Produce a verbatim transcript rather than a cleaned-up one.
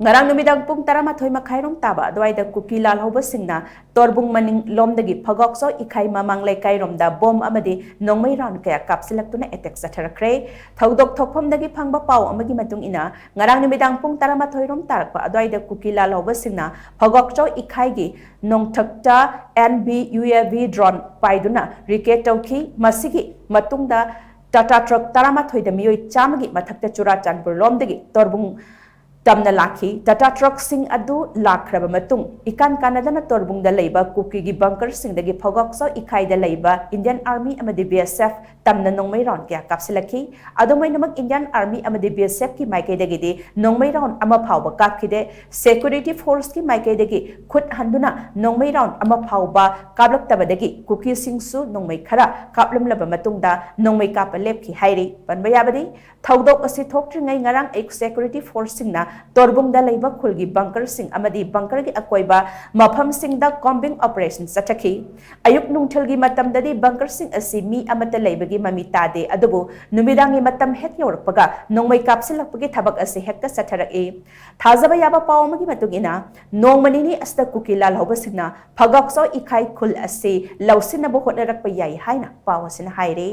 ꯉꯔꯥꯡ ꯅꯨꯃꯤꯗꯥꯡ ꯄꯨꯡ ꯇꯔꯥꯃꯥꯊꯣꯏ ꯃꯈꯥꯏꯔꯣꯝ ꯇꯥꯕ ꯑꯗꯨꯋꯥꯏꯗ ꯀꯨꯀꯤ ꯂꯥꯜꯍꯧꯕꯁꯤꯡꯅ ꯇꯣꯔꯕꯨꯡ ꯃꯅꯤꯡ ꯂꯣꯝꯗꯒꯤ ꯐꯒꯣꯛꯆꯧ ꯏꯈꯥꯏ ꯃꯃꯥꯡ ꯂꯩꯀꯥꯏꯔꯣꯝꯗ ꯕꯣꯝ ꯑꯃꯗꯤ ꯅꯣꯡꯃꯩ ꯔꯥꯎꯟ ꯀꯌꯥ ꯀꯥꯞꯁꯤꯜꯂꯛꯇꯨꯅ ꯑꯦꯇꯦꯛ ꯆꯠꯊꯔꯛꯈ꯭ꯔꯦ꯫ ꯊꯧꯗꯣꯛ ꯊꯣꯛꯐꯝꯗꯒꯤ ꯐꯪꯕ ꯄꯥꯎ ꯑꯃꯒꯤ ꯃꯇꯨꯡ ꯏꯟꯅ, ꯉꯔꯥꯡ ꯅꯨꯃꯤꯗꯥꯡ ꯄꯨꯡ ꯇꯔꯥꯃꯥꯊꯣꯏꯔꯣꯝ ꯇꯥꯔꯛꯄ ꯑꯗꯨꯋꯥꯏꯗ ꯀꯨꯀꯤ ꯂꯥꯜꯍꯧꯕꯁꯤꯡꯅ ꯐꯒꯣꯛꯆꯧ ꯏꯈꯥꯏꯒꯤ ꯅꯣꯡꯊꯛꯇ N B U A V drone ꯄꯥꯏꯗꯨꯅ ꯔꯤꯀꯦꯠ ꯇꯧꯈꯤ꯫ ꯃꯁꯤꯒꯤ ꯃꯇꯨꯡꯗ ꯇꯥꯇꯥ ꯇ꯭ꯔꯛ ꯇꯔꯥꯃꯥꯊꯣꯏꯗ ꯃꯤꯑꯣꯏ ꯆꯥꯝꯃꯒꯤ ꯃꯊꯛꯇ ꯆꯨꯔꯥꯆꯥꯟꯄꯨꯔ ꯂꯣꯝꯗꯒꯤ ꯇꯣꯔꯕꯨꯡ ꯇꯝꯅ ꯂꯥꯛꯈꯤ꯫ ꯇꯥꯇꯥ ꯇ꯭ꯔꯛꯁꯤꯡ ꯑꯗꯨ ꯂꯥꯛꯈ꯭ꯔꯕ ꯃꯇꯨꯡ, ꯏꯀꯥꯟ ꯀꯥꯟꯅꯗꯅ ꯇꯣꯔꯕꯨꯡꯗ ꯂꯩꯕ ꯀꯨꯀꯤꯒꯤ ꯕꯪꯀꯔꯁꯤꯡꯗꯒꯤ ꯐꯒꯣꯛꯆꯧ ꯏꯈꯥꯏꯗ ꯂꯩꯕ ꯏꯟꯗꯤꯌꯟ ꯑꯥꯔꯃꯤ ꯑꯃꯗꯤ ꯕꯤ ꯑꯦꯁ ꯑꯦꯐ ꯇꯝꯅ ꯅꯣꯡꯃꯩ ꯔꯥꯎꯟ ꯀꯌꯥ ꯀꯥꯞꯁꯤꯜꯂꯛꯈꯤ꯫ ꯑꯗꯨꯝ ꯑꯣꯏꯅꯃꯛ, ꯏꯟꯗꯤꯌꯟ ꯑꯥꯔꯃꯤ ꯑꯃꯗꯤ ꯕꯤ ꯑꯦꯁ ꯑꯦꯐꯀꯤ ꯃꯥꯏꯀꯩꯗꯒꯤꯗꯤ ꯅꯣꯡꯃꯩ ꯔꯥꯎꯟ ꯑꯃ ꯐꯥꯎꯕ ꯀꯥꯞꯈꯤꯗꯦ꯫ ꯁꯦꯀ꯭ꯌꯨꯔꯤꯇꯤ ꯐꯣꯔꯁꯀꯤ ꯃꯥꯏꯀꯩꯗꯒꯤ ꯈꯨꯠ ꯍꯟꯗꯨꯅ ꯅꯣꯡꯃꯩ ꯔꯥꯎꯟ ꯑꯃ ꯐꯥꯎꯕ ꯀꯥꯞꯂꯛꯇꯕꯗꯒꯤ ꯀꯨꯀꯤꯁꯤꯡꯁꯨ ꯅꯣꯡꯃꯩ ꯈꯔ ꯀꯥꯞꯂꯝꯂꯕ ꯃꯇꯨꯡꯗ ꯅꯣꯡꯃꯩ ꯀꯥꯞꯄ ꯂꯦꯞꯈꯤ ꯍꯥꯏꯔꯤ꯫ ꯄꯟꯕ ꯌꯥꯕꯗꯤ, ꯊꯧꯗꯣꯛ ꯑꯁꯤ ꯊꯣꯛꯇ꯭ꯔꯤꯉꯩ ꯉꯔꯥꯡ ꯑꯌꯨꯛ ꯁꯦꯀ꯭ꯌꯨꯔꯤꯇꯤ ꯐꯣꯔꯁꯁꯤꯡꯅ ꯇꯣꯔꯕꯨꯡꯗ ꯂꯩꯕ ꯈꯨꯜꯒꯤ ꯕꯪꯀꯔꯁꯤꯡ ꯑꯃꯗꯤ ꯕꯪꯀꯔꯒꯤ ꯑꯀꯣꯏꯕ ꯃꯐꯝꯁꯤꯡꯗ ꯀꯣꯝꯕꯤꯡ ꯑꯣꯄꯔꯦꯁꯟ ꯆꯠꯊꯈꯤ꯫ ꯑꯌꯨꯛ ꯅꯨꯡꯊꯤꯜꯒꯤ ꯃꯇꯝꯗꯗꯤ ꯕꯪꯀꯔꯁꯤꯡ ꯑꯁꯤ ꯃꯤ ꯑꯃꯠꯇ ꯂꯩꯕꯒꯤ ꯃꯃꯤ ꯇꯥꯗꯦ, ꯑꯗꯨꯕꯨ ꯅꯨꯃꯤꯗꯥꯡꯒꯤ ꯃꯇꯝ ꯍꯦꯛ ꯌꯧꯔꯛꯄꯒ ꯅꯣꯡꯃꯩ ꯀꯥꯞꯁꯤꯜꯂꯛꯄꯒꯤ ꯊꯕꯛ ꯑꯁꯤ ꯍꯦꯛꯇ ꯆꯠꯊꯔꯛꯏ꯫ ꯊꯥꯖꯕ ꯌꯥꯕ ꯄꯥꯎ ꯑꯃꯒꯤ ꯃꯇꯨꯡ ꯏꯟꯅ, ꯅꯣꯡꯃ ꯅꯤꯅꯤ ꯑꯁꯤꯗ ꯀꯨꯀꯤ ꯂꯥꯜꯍꯧꯕꯁꯤꯡꯅ ꯐꯒꯣꯛꯆꯧ ꯏꯈꯥꯏ ꯈꯨꯜ ꯑꯁꯤ ꯂꯧꯁꯤꯟꯅꯕ ꯍꯣꯠꯅꯔꯛꯄ ꯌꯥꯏ ꯍꯥꯏꯅ ꯄꯥꯎ ꯑꯁꯤꯅ ꯍꯥꯏꯔꯤ꯫